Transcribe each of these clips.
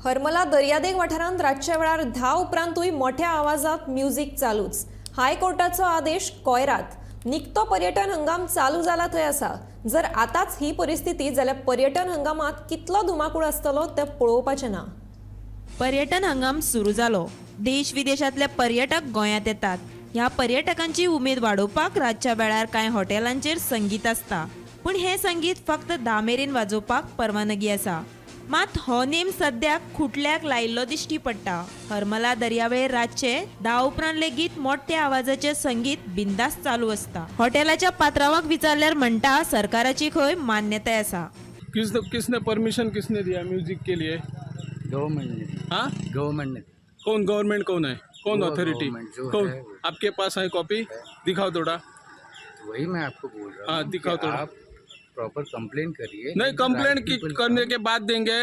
हरमला दर्यादेग वाठारांत रातच्या वेळार 10 उपरांतूय मोठ्या आवाजात म्युझिक चालूच. हायकोर्टाचो आदेश कोयरात. निकतो पर्यटन हंगाम चालू जाला थंय आसा. जर आतांच ही परिस्थिती जाल्यार पर्यटन हंगामात कितलो धुमाकूळ आसतलो तें पळोवपाचें ना. पर्यटन हंगाम सुरू जालो. देश विदेशांतले पर्यटक गोंयांत येतात. ह्या पर्यटकांची उमेद वाडोवपाक रातच्या वेळार कांय हॉटेलांचेर संगीत आसता, पूण हें संगीत फक्त 10 मेरेन वाजोवपाक परवानगी आसा. मात हो नेम सद्याक खुटल्याक लायिल्लो दिश्टी पडटा. हरमला दर्यावेळेर रातचे 10 उपरांत लेगीत मोठ्या आवाजाचें संगीत बिंदास चालू आसता. हॉटेलाच्या पात्रावाक विचारल्यार म्हणटा, सरकाराची खंय मान्यताय आसा. किसने परमिशन किसने दिया म्यूजिक के लिए? गवर्नमेंट ने दी। हाँ? गवर्नमेंट ने दी। कौन गवर्नमेंट? कौन है? कौन वो अथॉरिटी? गवर्नमेंट जो कौन है वो। आपके पास है कॉपी? दिखाओ थोड़ा। वही मैं आपको बोल रहा हाँ, हूँ दिखाओ कि थोड़ा। आप प्रॉपर कंप्लेन करिए। नहीं, कंप्लेंट Right की people करने come। के बाद देंगे।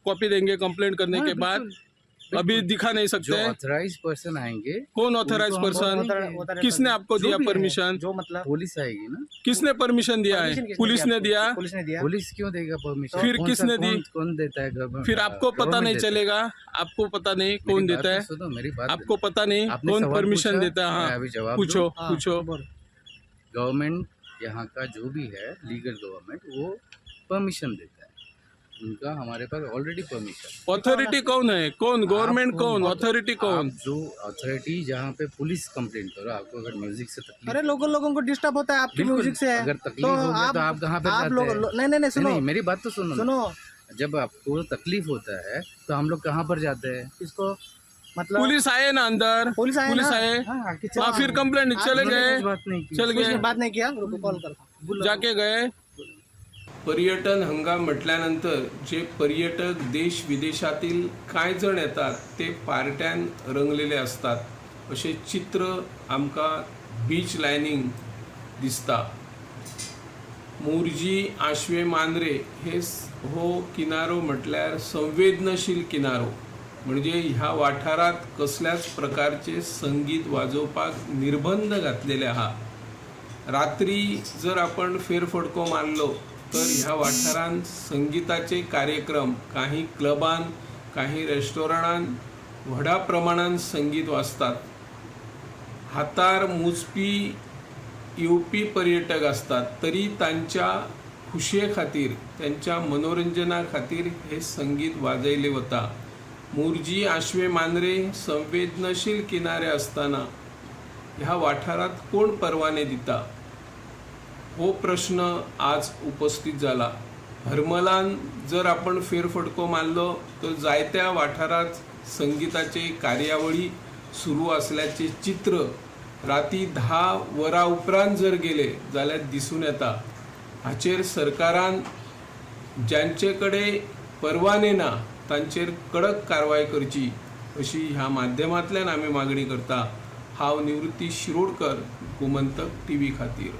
कॉपी देंगे कंप्लेंट करने हाँ, के बाद। बिल्कुल, अभी बिल्कुल। दिखा नहीं जो सकते। ऑथराइज पर्सन आएंगे। कौन ऑथराइज उनको हम पर्सन? बोलेंगे। किसने आपको जो दिया भी है, परमिशन? जो मतलब पुलिस आएगी ना। किसने परमिशन दिया परमिशन है? किसने पुलिस दिया ने आपको? दिया? पुलिस ने दिया। पुलिस क्यों देगा परमिशन? फिर किसने दी? कौन देता है? गवर्नमेंट। फिर आपको पता नहीं चलेगा। आपको पता नहीं कौन देता है। सुनो मेरी बात। आपको पता नहीं आपने कौन सवाल परमिशन पूछा, देता है। मैं हाँ, अभी जवाब पूछो। दूं। हाँ, पूछो। बोलो। गवर्नमेंट यहाँ का जो भी है, लीगल गवर्नमेंट, वो परमिशन देता है। उनका हमारे पास ऑलरेडी परमिशन। अथॉरिटी कौन है? कौन गवर्नमेंट? कौन अथॉरिटी? कौन? आप जो अथॉरिटी, जहाँ पे पुलिस कंप्लेन करो, आपको अगर म्यूजिक से तकलीफ अरे लोगों लोगों को डिस्टर्ब होता है आपकी बिल्कुल, म्यूजिक से। अगर तकलीफ हो गया तो आप कहाँ पे आप जाते लोग हैं? नहीं नहीं नहीं, सुनो। नहीं, मेरी बात तो सुनो ना। सुनो। जब आपको तकलीफ होता है तो हम लोग कहाँ पर जाते हैं? इसको मतलब पुलिस आए ना अंदर? पुलिस आए पुलिस ना? आए। हाँ, आके चले हाँ, फिर कंप्लेंट चले उन्होंने गए। कुछ बात नहीं की। चल पुलिस गए। ने बात नहीं किया। रुको, कॉल करता। जाके गए। पर्यटन हंगाम म्हटल्यानंतर जे पर्यटक देश विदेशातील कांय जण येतात ते पार्ट्यान रंगलेले असतात अशें चित्र आमकां बीच लायनींग दिसता. मोरजी, आशवे, मांद्रे हे हो किनारो म्हटल्यार संवेदनशील किनारो. म्हणजे ह्या वाठारांत कसल्याच प्रकारचे संगीत वाजोवपाक निर्बंध घातलेले आहा. रात्री जर आपण फेरफटको मारलो तर ह्या वाठारांत संगिताचे कार्यक्रम काही क्लबान, काही रेस्टॉरंटान व्हडा प्रमाणान संगीत वाजतात. हातार मोजपी येवपी पर्यटक आसतात तरी तांच्या खुशये खातीर, तांच्या मनोरंजना खातीर हे संगीत वाजयले वता. मोरजी, आशवे, मांद्रे संवेदनशील किनारे आसतना ह्या वाठारांत कोण परवाने दिता हो प्रश्न आज उपस्थित जाला. हरमलान जर आपण फेरफटको मारलो तर जायत्या वाठारांत संगिताचे कार्यावळी सुरू आसल्याचे चित्र राती 10 वरां उपरांत जर गेले जाल्यार दिसून येता. हाचेर सरकारान ज्यांचे कडेन परवाने ना तांचेर कडक कारवाय करची अशी ह्या माध्यमांतल्यान आमी मागणी करता. हांव निवृत्ती शिरोडकर, गोमंतक टीव्ही खातीर.